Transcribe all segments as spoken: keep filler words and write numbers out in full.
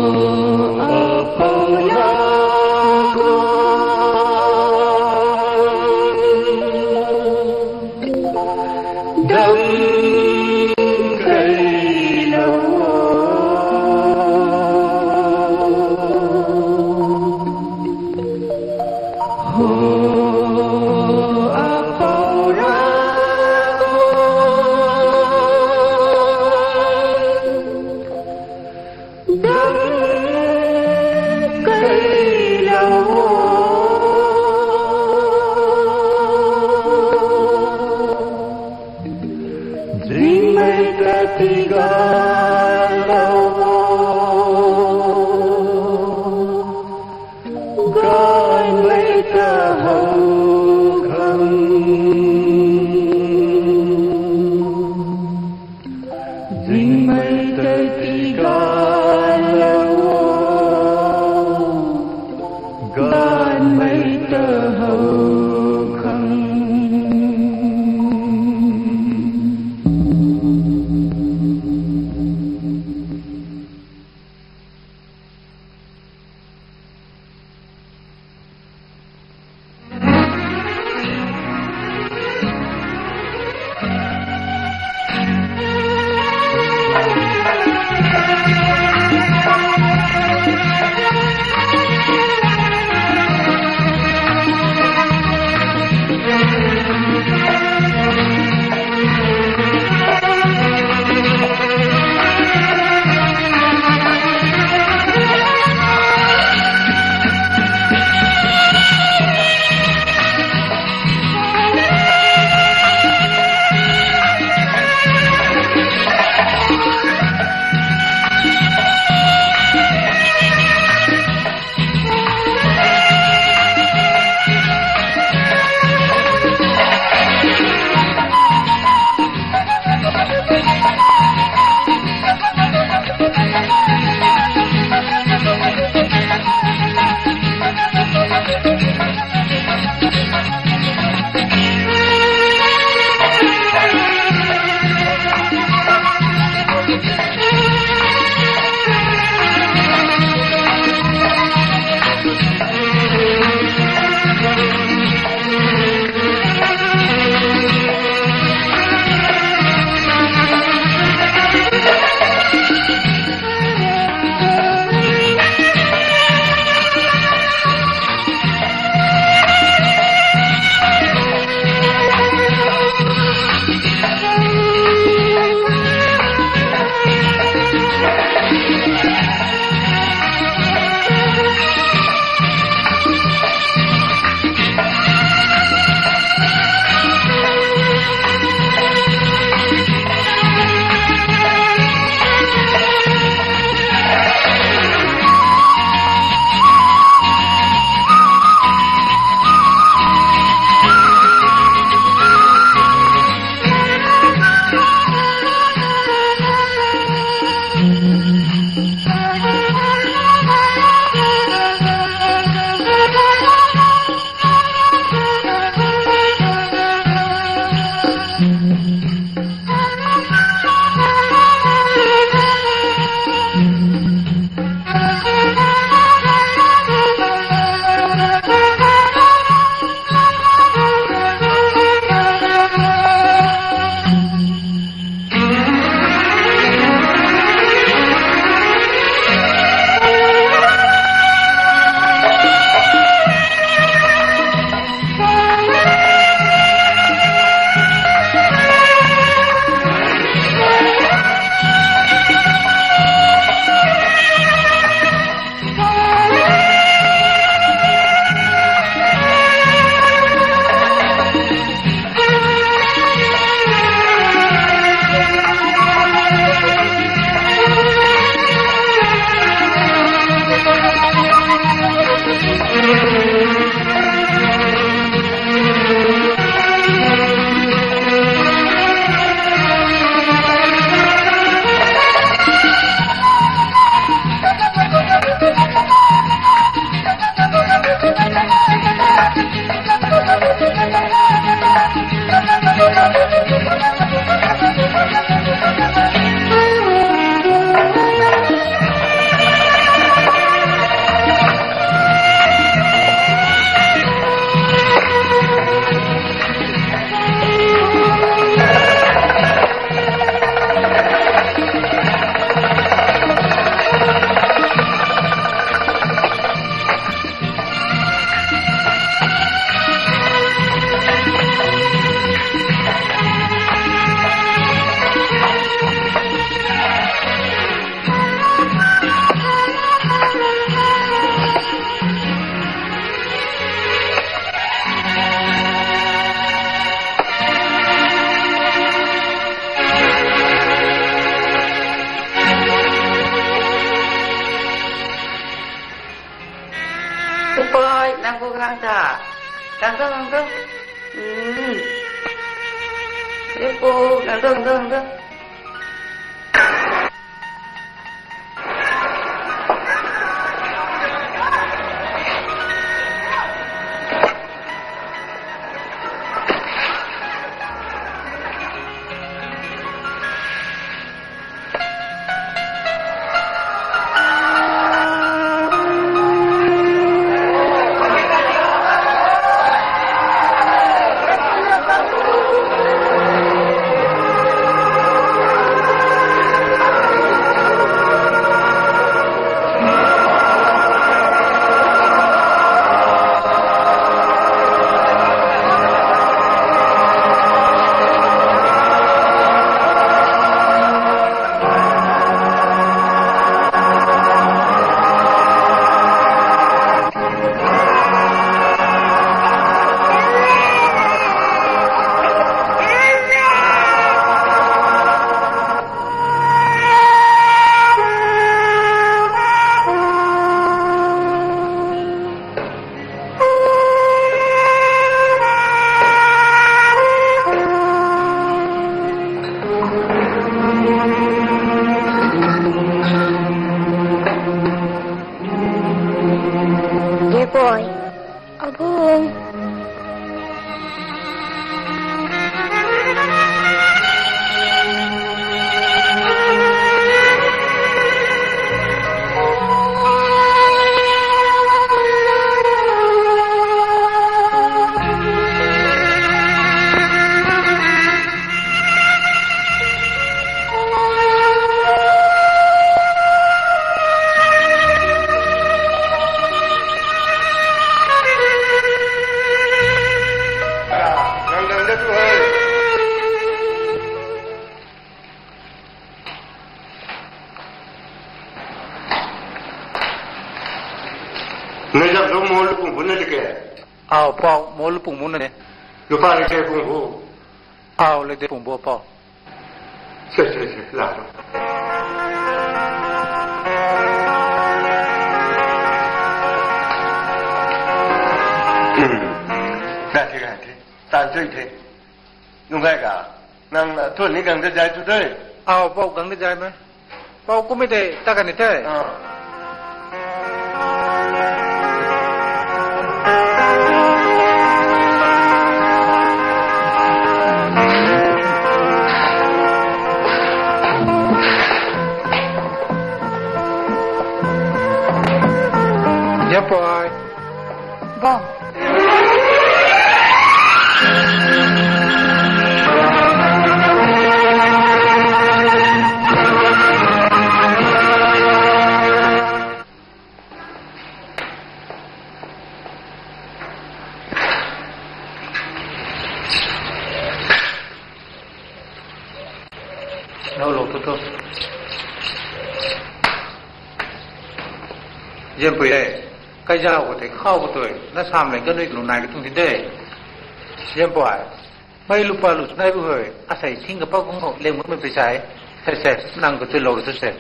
Apou Ravguangc, dam keylou o. Ho, Apou Ravguangc, dam keylou o. Zingmei ta tigaylou o, gaymei ta how khang. Zingmei ta tigaylou o, ga Ai, nang pu kang ta. Kang tu, kang tu. Hmm. Ai pu, kang tu, kang tu, kang tu. Gepui. Abung. Nai zam tu mo lu pung bu na di ke. Au, pau, mo lu pung bu na ne. Lu pa di ke pung bu. Au, le de pung bu pau. Sir, sir, sir, la. Hmm. Ra the, ra the. Tan chui the. Nung gai ga. Nang, uh, thun ni gang de jai tu de. Au, pau gang de jai me. Pau kum e de, ta kan ni the. Ah. Ya pai. Bam. Nau lo tu tu. Zianpui e, kaizau khou tei khou khou tui, na sam leng kanui kalung nai ka tuang tin de. Zianpui, mei lupa lu nai bu hei, asei thing ka pa kung khou leng mut mei pei sai. Sei sei, nang ka tui lo tu sei.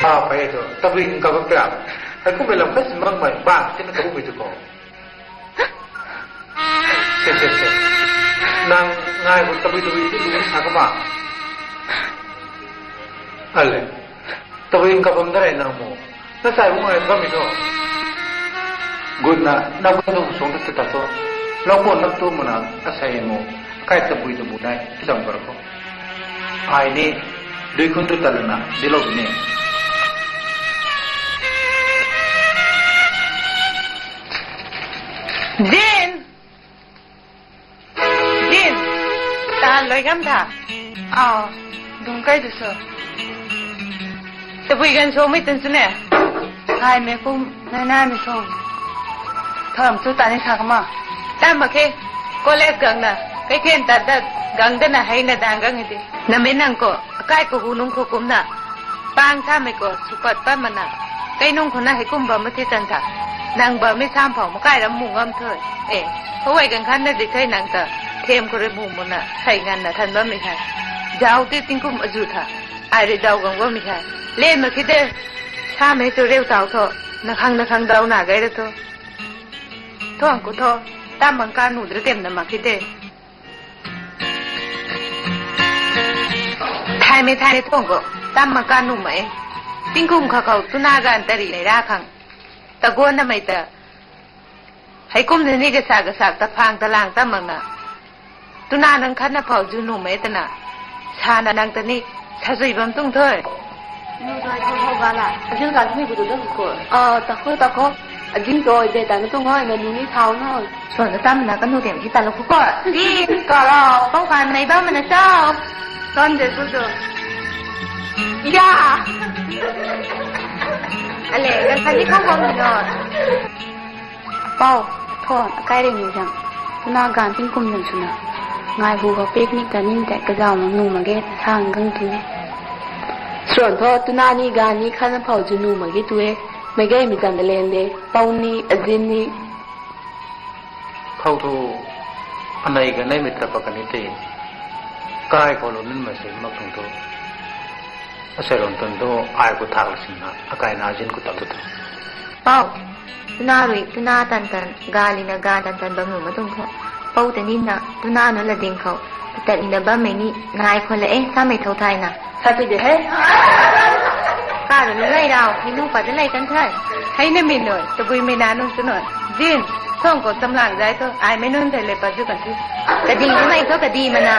Ah, pai tu. Tabui kung ka bam pia. Hai kum lam khat si mang mai bang, tina tabui tu ko. Se, se, se. Nang ngai khou tabui tabui ti lu sa ka ba. Ale. Tabui ka bam da rei nang mo. Na sai bu ngai bam mi tho. Gutna, na bu nung song ta ta tho. Lou ko na tu mo na, asei mo. Kai tabui tabui nai, ti dam kar ko. Ai ni, dui khun tu ta lana, di lou ni. Jin! Jin! Tan lui gam tha? Aw, dungc kai tu so. Tabui ganv so mei tan sw ne? Ai mei kum, nai nai mei so. Tham tu tan ni sa kama. Tan mak khe, college gang na, kai then tat dat, gang dat na hei na dang gang di. Na mei nang khou, akai khou hu nung khou kumna. Pang tha mei khou, sw pat pat mana. Kei nung khou na heikum bam ma thi tan tha. Nang bam mi sam phau makai ram mu ngam thu. E, howai gan khan na di thei nang ta. Them khou rui mu mu na, sei ngan na than bam mi hai. Zau ti tingkum azu tha. Ai rui dau gang bam mi hai. Le ma khi de. Sa mei tu reu tau tho. Na khang na khang dau na gai ra tho. Thong ku tho. Tam mang ka nu dra tem na ma khi de. Thaymei thaymei thong khou, tam ma ka numei. Tingkum kha khou tuna ganv tari nei ra khang. Taguan namei ta. Heikum ni ni gasa gasa ta phang ta lang tam mang na. Tuna nang khat na phau zu numei ta na. Sa na nang ta ni, sa zui bam tung thoi. Nu doi thau thau ga la. Azin ka ni bu du da ko. Ah, ta ko, ta ko. Azin doi de ta na tung hoi, na nu ni thau na. Suan ta tam na ka nu tem ki ta lo ko ko. Di, ko lo. Pau kan nei bam na chau. Ton de bu du. Ya. Ale, kan ka ni khou bam ni no. Pau, thon, akai rei ni zang. Tuna ganv tingkum zang swna. Ngai hu khou picnic ta nin tei kazau mang nu mak ge, sang gang tu e. Suan tho, tuna ni ganv ni khat na phau zu nu mak ge tu e. Mei gay mi zang da len de. Pau ni, azin ni. Khou thu, anei ganv nei mi ta pa kani te. Kai khou lou nin ma se mak tuang thu. Asei ron tun thu, ai khou thak la sing na, akai na azin khou ta tu thu. Pau, tuna rui, tuna tan tan, ga li na ga tan tan bam nu ma tuang thu. Pau ta ni na, tuna nu la ding khou, tat ni na bam mei ni, nai khou la e, sa mei thau thai na. Sa ti de he. Ka ru nu lai rau, hei nu pa de lai kan thai. Hei na mi noi, tabui mei na nung tu noi. Zin, thong khou cham lang zai thu, ai mei nun thai le pa zu kan thu. Ka ding nu lai thu ka di ma na.